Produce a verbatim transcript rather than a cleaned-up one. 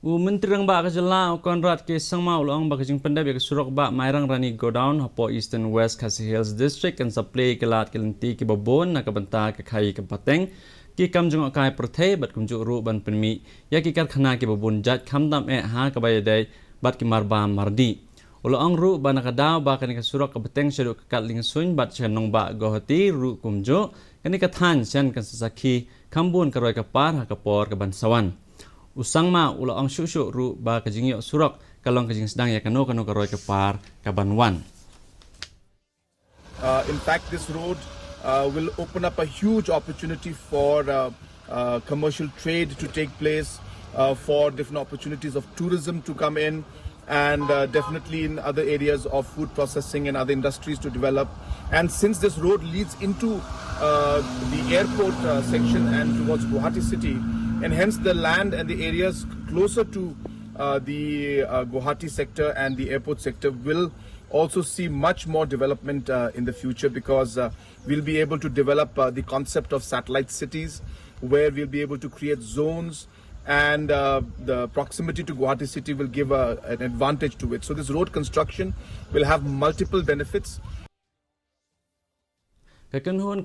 U Myntri Rangbah ka jylla u Conrad K Sangma u la ong ba ka jingpyndep ïa ka surok bah Mairang Rani Godown hapoh Eastern West Khasi Hills District kan sa plie ïa ki lad ki lynti kiba bun na ka bynta ka khaïi ka pateng, ki kam jngohkai pyrthei bad kumjuh ruh ban pynmih ïa ki karkhana kiba bun jait khamtam eh ha kaba ïadei bad ki marbam mardih. U la ong ruh ba na ka daw ba kane ka surok ka bteng shaduh ka Katlingsuin bad sha nongbah Guwahati ruh kumjuh, kane ka thaiñ shen kan sa sakhi kham bun ka roi ka par ha ka por kaban sa wan. U Sangma u la ong shuh shuh ruh ba ka jingïoh surok ka long ka jingsdang ïa kano kano ka roi ka par kaban wan. Uh, in fact, this road uh, will open up a huge opportunity for uh, uh, commercial trade to take place, uh, for different opportunities of tourism to come in, and uh, definitely in other areas of food processing and other industries to develop. And since this road leads into uh, the airport uh, section and towards Guwahati city, and hence the land and the areas closer to uh, the uh, Guwahati sector and the airport sector will also see much more development uh, in the future, because uh, we'll be able to develop uh, the concept of satellite cities, where we'll be able to create zones, and uh, the proximity to Guwahati city will give uh, an advantage to it. So this road construction will have multiple benefits. Ka kynhun